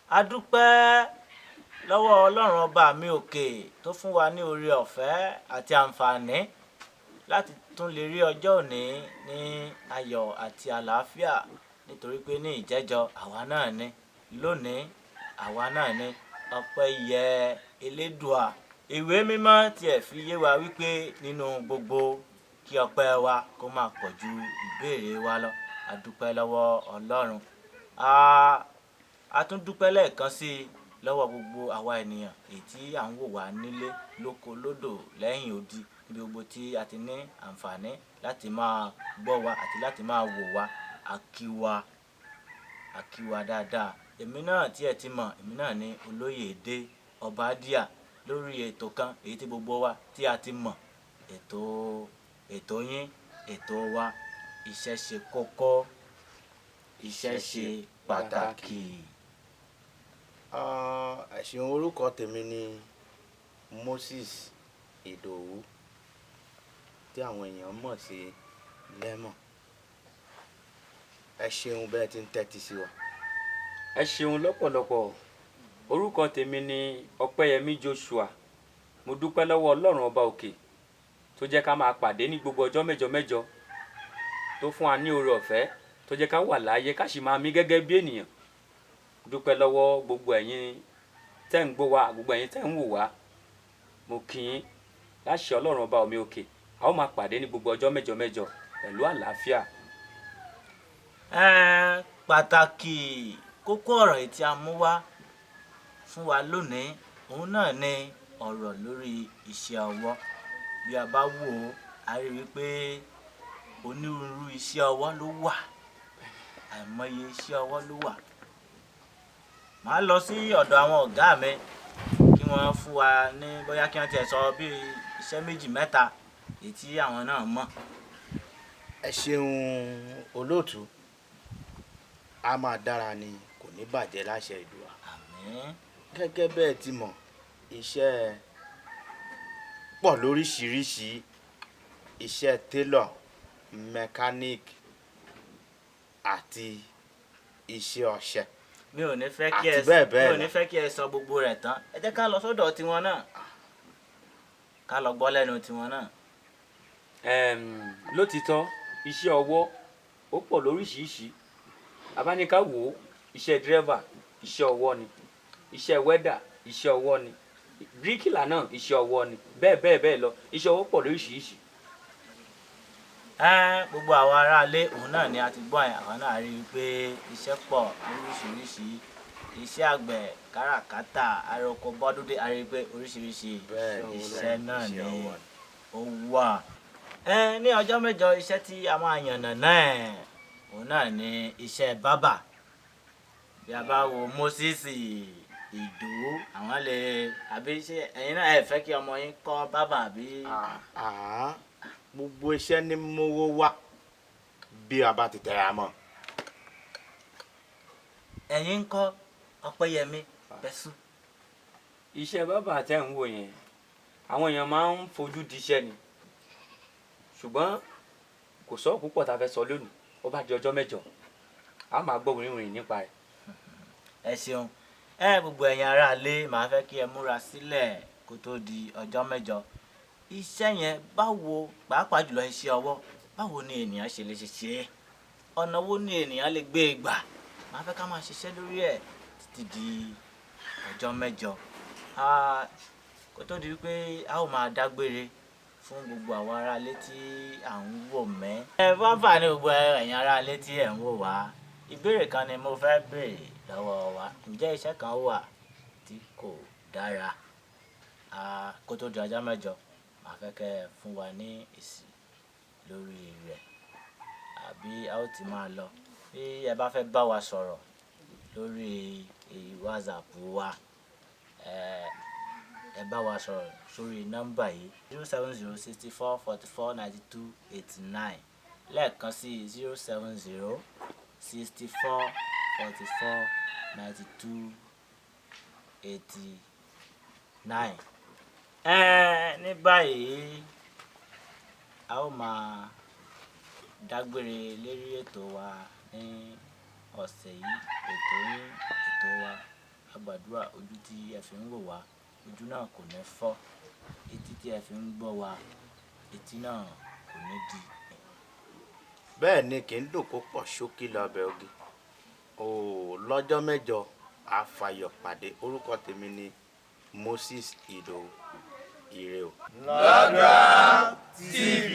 A dúpẹ́ lọ́wọ́ Ọlọ́run ọba mi òkè tó fún wa ní oore ọ̀fẹ́ àti àǹfààní láti tún lè rí ọjọ́ òní ní ayọ̀ àti àlàáfíà, nítorí pé ní ìjẹ́jọ́ àwa náà ni, lónìí àwa náà ni. Ọpẹ́ yẹ Elédùà. Ìwé mímọ́ tiẹ̀ fi yé wa wípé nínú gbogbo kí ọpẹ́ wa kó máa pọ̀ ju ìbéèrè wa lọ. A dúpẹ́ lọ́wọ́ Ọlọ́run. A tún dúpẹ́ lẹ́ẹ̀kan sí i lọ́wọ́ gbogbo àwa ènìyàn èyí tí à ń wò wá nílé, lóko, lódò, lẹ́yìn odi, níbi gbogbo tí a ti ní àǹfààní láti máa gbọ́ wa àti láti máa wò wá. A kí wa, a kí wa dáadáa. Èmi náà tí ẹ ti mọ̀, èmi náà ni Olóyèdé Ọbádíà lórí ètò kan èyí tí gbogbo wa tí a ti mọ̀, ètò yín, ètò wa, iṣẹ́ ṣe kókó, iṣẹ́ ṣe pàtàkì. Ẹ ṣeun. Orúkọ tèmi ni Moses Ìdòwú tí àwọn èèyàn mọ̀ sí Lẹ́mọ̀. Ẹ ṣeun bẹ́ẹ̀ tí ń tẹ́tí sí wa. Ẹ ṣeun lọ́pọ̀lọpọ̀. Orúkọ tèmi ni Ọpẹ́yẹmí Joshua. Mo dúpẹ́ lọ́wọ́ Ọlọ́run ọba òkè tó jẹ́ ká máa pàdé ní gbogbo ọjọ́ mẹ́jọ mẹ́jọ, tó fún wa ní oore ọ̀fẹ́, tó jẹ́ ká wà láàyè ká sì máa mí gẹ́gẹ́ bí ènìyàn. Dúpẹ́ lọ́wọ́ gbogbo ẹ̀yin tẹ́ ń gbọ́ wa, gbogbo ẹ̀yin tẹ́ ń wò wá. Mo kí yín láṣẹ Ọlọ́run ọba omi òkè. A ó máa pàdé ní gbogbo ọjọ́ mẹ́jọ mẹ́jọ pẹ̀lú àlàáfíà. Pàtàkì kókó ọ̀rọ̀ yìí tí a mú wá fún wa lónìí, òun náà ni ọ̀rọ̀ lórí iṣẹ́ ọwọ́. Bí a bá wò ó, a rí i wípé onírúurú iṣẹ́ ọwọ́ ló wà, àìmọye iṣẹ́ ọwọ́ ló wà. Màá lọ sí ọ̀dọ̀ àwọn ọ̀gá mi kí wọ́n fún wa ní bóyá kí wọ́n tiẹ̀ sọ bí iṣẹ́ méjì mẹ́ta èyí tí àwọn náà mọ̀. Ẹ ṣeun olóòtú. A máa dára ni, kò ní bàjẹ́ láṣẹ Èdùà. Àmín. Gẹ́gẹ́ bẹ́ẹ̀ ti mọ̀, iṣẹ́ pọ̀ lóríṣiríṣi. Iṣẹ́ télọ̀, mẹkáníìkì àti iṣẹ́ ọṣẹ. Mi ò ní fẹ́ kí Àti ẹ bẹ́ẹ̀ bẹ́ẹ̀ mi ò ní lọ. fẹ́ kí ẹ sọ gbogbo rẹ̀ tán. Ẹ jẹ́ ká lọ sọ́dọ̀ tiwọn náà, ká lọ gbọ́ lẹ́nu tiwọn náà. Lótìtọ́ iṣẹ́ ọwọ́ ó pọ̀ lóríṣiríṣi. Abáníká wò ó, iṣẹ́ dírẹ́fà iṣẹ́ ọwọ́ ni, iṣẹ́ wẹ́dà iṣẹ́ ọwọ́ ni, bíríkìlà náà iṣẹ́ ọwọ́ ni, bẹ́ẹ̀ bẹ́ẹ̀ bẹ́ẹ̀ lọ. Iṣẹ́ ọwọ́ pọ̀ lóríṣiríṣi. Gbogbo àwọn aráalé òun náà ni a ti gbọ́ yẹn. Àwọn náà rí i pé iṣẹ́ pọ̀ lóríṣiríṣi. Iṣẹ́ àgbẹ̀, káràkátà, aróko bọ́dúndé, a rí i pé oríṣiríṣi iṣẹ́ náà iṣẹ́ ni ọwọ́ ni. ó wà. Ní ọjọ́ mẹ́jọ, iṣẹ́ tí a máa yànnà náà òun náà ni iṣẹ́ bábà. Bí a bá wo Moses Ìdòwú, àwọn lè àbí ṣé ẹ̀yin náà ẹ fẹ́ kí ọmọ yín kọ́ bábà àbí? Gbogbo iṣẹ́ ní mówó wá bí a bá ti tẹra mọ́. Ẹ̀yin ń kọ́ Ọpẹ́yẹmí Bẹ́sù. Iṣẹ́ bábà tẹ́ ń wò yẹn, àwọn èèyàn máa ń fojú di iṣẹ́ ni, ṣùgbọ́n kò sọ púpọ̀ tá a fẹ́ sọ lónìí. Ó bá di ọjọ́ mẹ́jọ, a máa gbọ́ wìrìwìrì nípa rẹ̀. Ẹ ṣeun. Gbogbo ẹ̀yin aráalé, màá fẹ́ kí ẹ múra sílẹ̀ kó tó di ọjọ́ mẹ́jọ. Iṣẹ́ yẹn báwo, pàápàá jùlọ iṣẹ́ ọwọ́, báwo ni ènìyàn ṣe lè ṣe ṣe é? Ọ̀nà wo ni ènìyàn lè gbé e gbà? Màá fẹ́ ká máa ṣiṣẹ́ lórí ẹ̀ títí di ọjọ́ mẹ́jọ. Kó tó di wípé a ó máa dágbére fún gbogbo àwọn aráalé tí à ń wò mẹ́. Ẹ fún àǹfààní gbogbo ẹ̀yin aráalé tí ẹ̀ ń wò wá, ìbéèrè kan ni mo fẹ́ béèrè lọ́wọ́ wa. Ǹjẹ́ iṣẹ́ kan wà tí kò dára? Kó tó di ọjọ́ mẹ́jọ, màá fẹ́ kẹ́ ẹ fún wa ní èsì lórí rẹ̀, àbí a ó ti máa lọ. Bí ẹ bá fẹ́ bá wa sọ̀rọ̀ lórí WhatsApp wa, ẹ bá wa sọ̀rọ̀ sórí nọ́mbà yìí: 070 64 44 92 89. Lẹ́ẹ̀kan sí: 070 64 44 92 89. Ní báyìí, a ó máa dágbére lérí ètò wa ní ọ̀sẹ̀ yìí, ètò yín, ètò wa, A gbàdúrà, ojú tí ẹ fi ń wò wá, ojú náà kò ní fọ́. Etí tí ẹ fi ń gbọ́ wá, etí náà kò ní di. Bẹ́ẹ̀ ni, kì í dùn kó pọ̀, ṣókí lọ́bẹ̀ oge o. Lọ́jọ́ mẹ́jọ, àfàyọ̀ pàdé. Orúkọ tèmi ni Moses Ìdòwú. Ire o. Ládùá TV.